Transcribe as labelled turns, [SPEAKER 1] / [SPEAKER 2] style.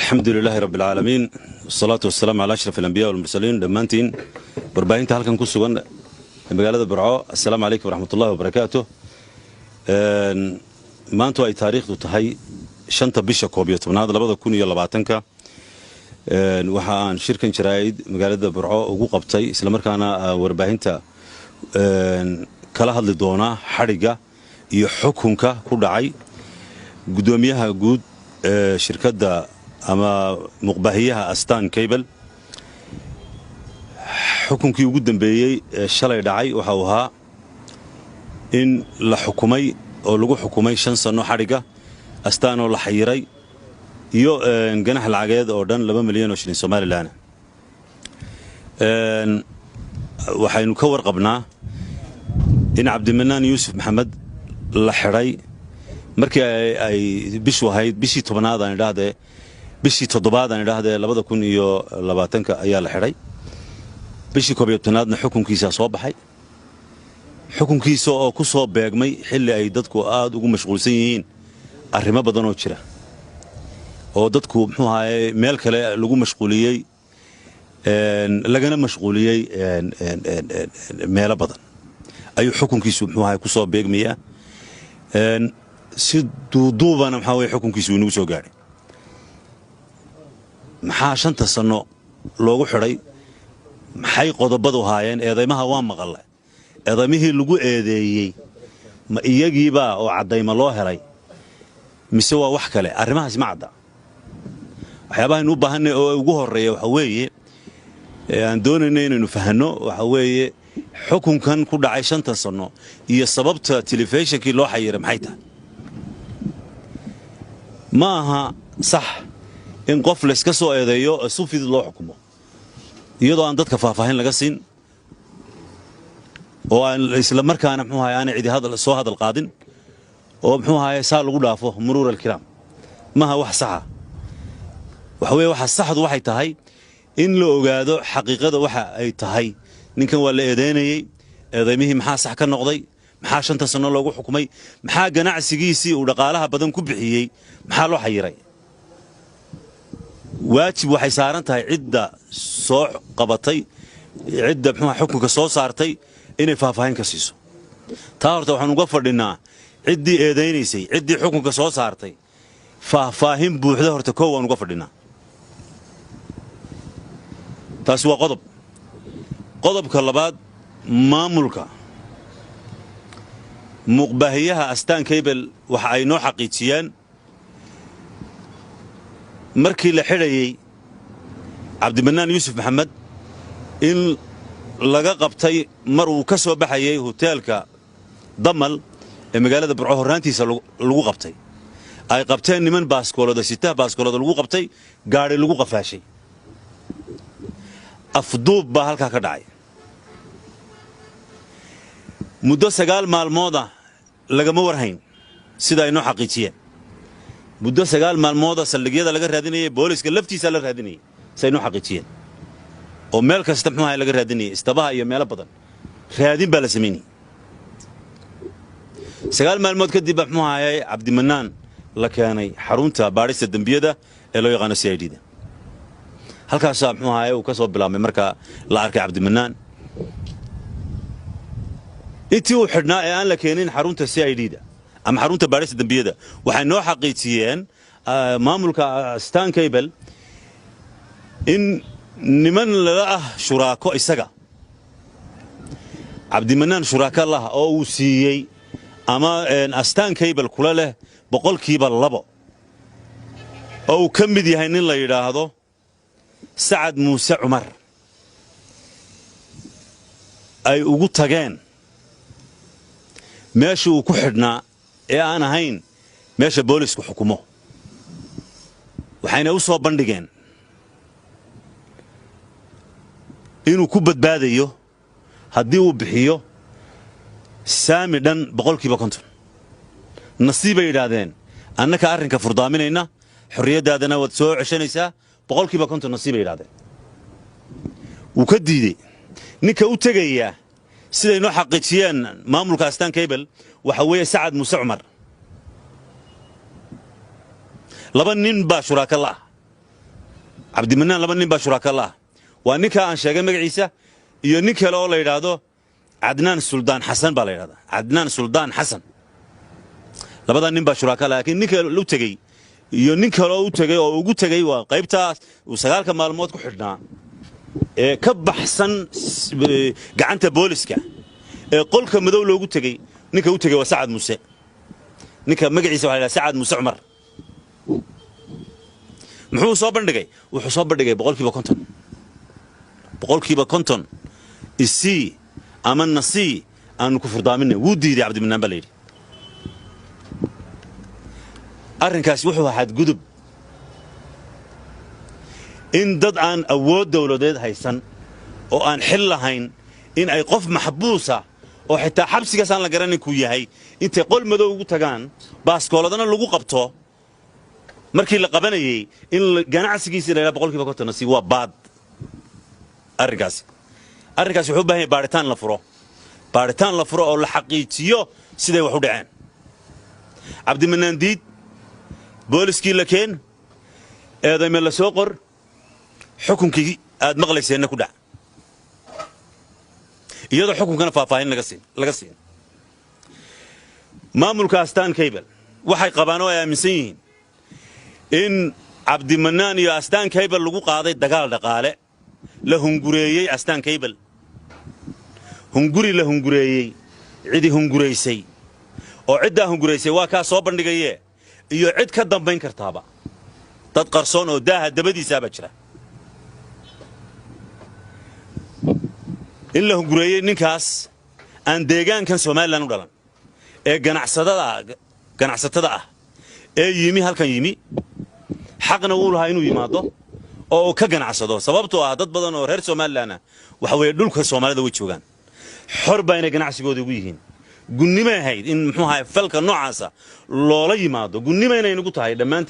[SPEAKER 1] Alxamdu lilaahi rabbi alcaalamiin, wasalaatu wasalaamu calaa ashraf alambiya walmursaliin. Dhammaantiin warbaahinta halkan ku sugan ee magaalada Burco, assalaamu calaykum waraxmatullahi wabarakaatu. Maantu ay taariikhdu tahay 5-ta bisha 11aad 2020-ka, waxa aan shirkan jaraa'id magaalada Burco ugu qabtay, islamarkaana warbaahinta kala hadli doonaa xadhigga iyo xukunka ku dhacay guddoomiyaha guud ee shirkadda ama muqbaahiyaha Astaan Cable. Xukunkii ugu dambeeyey ee shalay dhacay waxa uu ahaa in la xukumay oo lagu xukumay 5 sanno xadhigga, Astaan oo la xayiray, iyo ganax lacageed oo dhan 2 milyan oo shilin Somalilan. Waxaynu ka warqabnaa in Cabdimanaan Yuusuf Maxamed la xidhay markii ay bishu ahayd bishii 10aad aan idhaahdee, bishii 7aad aan idhaahdee, 2020-ka ayaa la xidhay. Bishii 11aadna xukunkiisaa soo baxay, xukunkiisa oo ku soo beegmay xilli ay dadku aad ugu mashquulsan yihiin arrimo badan oo jira, oo dadku muxuu ahaye meel kale lagu mashquuliyey, lagana mashquuliyey meelo badan ayuu xukunkiisu muxuu ahaye ku soo beegmayaa. Si duuduubana maxaa weye xukunkiisu inagu soo gaadhay. Maxaa 5-ta sanno loogu xidhay? Maxay qodobadu haayeen? Eedaymaha waa maqalla. Eedaymihii lagu eedeeyey ma iyagiibaa oo caddayma loo helay, mise waa wax kale? Arrimahaas ma cadda. Waxyaabaha aynu u baahanay oo ugu horreeya waxa weeye aan doonayno inaynu fahanno waxa weeye xukunkan ku dhacay 5-ta sanno iyo sababta telefishinkii loo xayiray maxay tahay. Ma aha sax in qof layska soo eedeeyo oo si fidid loo xukumo, iyadoo aan dadka faahfaahin laga siin, oo aan isla markaana muxuu ahay aanay cidi hadal soo hadal qaadin, oo muxuu ahaye saa lagu dhaafo muruur alkiraam. Maaha wax saxa. Waxa weeye waxa saxdu waxay tahay in la ogaado xaqiiqada waxa ay tahay. Ninkan waa la eedeynayey, eedaymihii maxaa sax ka noqday? Maxaa 5-ta sanno loogu xukumay? Maxaa ganacsigiisii uu dhaqaalaha badan ku bixiyey maxaa loo xayiray? Waajib waxay saaran tahay cidda soo qabatay, cidda muxuu xukunka soo saartay inay faahfaahin ka siiso. Taa horta waxaan uga fadhinaa ciddii eedaynaysay, ciddii xukunka soo saartay, faahfaahin buuxda horta koow waan uga fadhinaa. Taasi waa qodob. Qodobka labaad, maamulka muuqbaahiyaha Astaan Cable waxa ay noo xaqiijiyeen markii la xidhayey Cabdimanaan Yuusuf Maxamed in laga qabtay mar uu ka soo baxayey hoteelka Damal ee magaalada Burco horraantiisa. Lagu qabtay, ay qabteen niman baaskoolada sitaha, baaskoolada lagu qabtay, gaadhi lagu qafaashay. Afduub baa halkaa ka dhacay. Muddo 9 maalmooda lagama warhayn, sida ay noo xaqiijiyeen. Muddo 9 maalmooda saldhigyada laga raadinayay, booliska laftiisa la raadinayay, si ay noo xaqiijiyeen, oo meel kasta muxuu ahay laga raadinayay, istabaha iyo meelo badan raadin baa la samaynayay. 9 maalmood kadib baa muxuu ahayay Cabdimanaan la keenay xarunta baadhista dembiyada ee loo yaqaano CID da. Halkaasaa muxuu ahaye uu ka soo bilaabmay. Markaa la arkay Cabdimanaan intii uu xidhnaa ee aan la keenin xarunta CID da ama xarunta baadhista dembiyada, waxay noo xaqiijiyeen maamulka Astaan Cable in niman lala ah shuraako, isaga Cabdimanaan shuraako lah oo uu siiyey ama Astaan Cable kula leh 2%, oo uu ka mid yahay nin la yidhaahdo Sacad Muuse Cumar, ay ugu tageen meesha uu ku xidhnaa ee aan ahayn meesha boolisku xukumo. Waxayna u soo bandhigeen inuu ku badbaadayo haddii uu bixiyo saami dhan 50%. Nasiibay yidhaahdeen, annaka arrinka furdaaminayna, xorriyaddaadana waad soo ceshanaysaa, 50% nasiibay yidhahdeen. Wuu ka diidey. Ninka u tegayaa, siday noo xaqiijiyeen maamulka Astaan Cable, waxa weeye Sacad Muuse Cumar. Laba nin baa shuraako la'ah. Cabdimanaan laba nin baa shuraaka la ah. Waa ninka aan sheegay magaciisa iyo nin kale oo la yidhaahdo Cadnaan Suldaan Xasan baa la yidhahdaa, Cadnaan Suldaan Xasan. Labadaa nin baa shuraaka la, laakiin ninka u tegey iyo nin kale oo u tegey oo ugu tegey waa qaybtaas uu 9ka maalmood ku xidhnaa ee ka baxsan gacanta booliska ee qolka madow loogu tegey. Ninka u tegey waa Sacad Muuse. Ninka magaciisa waxa la yidhaha Sacad Muuse Cumar. Muxuu soo bandhigay? Wuxuu soo bandhigay 50%, 50% isii ama nasii aanu ku furdaaminay. Wuu diiday Cabdimanaan baa la yidhi. Arrinkaasi wuxuu ahaa xadgudub in dad aan awood dawladeed haysan oo aan xil lahayn in ay qof maxbuusa oo xitaa xabsigaas aan la garanin kuu yahay intay qol madow ugu tagaan, baaskooladana lagu qabto markii la qabanayey, in ganacsigiisii la yidhaha 50% nasi waa baad. Arrinkaasi wuxuu u baahan yahay baadhitaan la furo, baadhitaan la furo oo la xaqiijiyo siday wax u dhaceen. Cabdimanaan diid, booliskii la keen, eedayme la soo qor, xukunkii aad maqlayseenna ku dhac, iyadoo xukunkana faahfaahin laga siin. Maamulka Astaan Cable waxay qabaan oo ay aaminsan yihiin in Cabdimanaan iyo Astaan Cable lagu qaaday dagaal dhaqaale, la hungureeyey Astaan Cable, hunguri la hungureeyey, cidi hunguraysay, oo ciddaa hunguraysay waa kaa soo bandhigayee iyo cid ka dambayn kartaaba. Dad qarsoon oo daaha dabadiisaabaa jira. In la hungureeyey ninkaas aan deegaankan Somalilan u dhalan ee ganacsatada ah ee yimi halkan yimi, xaqna wuu lahaa inuu yimaado oo uu ka ganacsado, sababtoo ah dad badan oo reer Somalilan ah waxa weeye dhulka Soomaalida way joogaan, xor baa inay ganacsigooda ugu yihiin. Gunnimay ahayd in muxuu ahay falka noocaasa loola yimaado, gunnima inay nagu tahay dhammaanteed.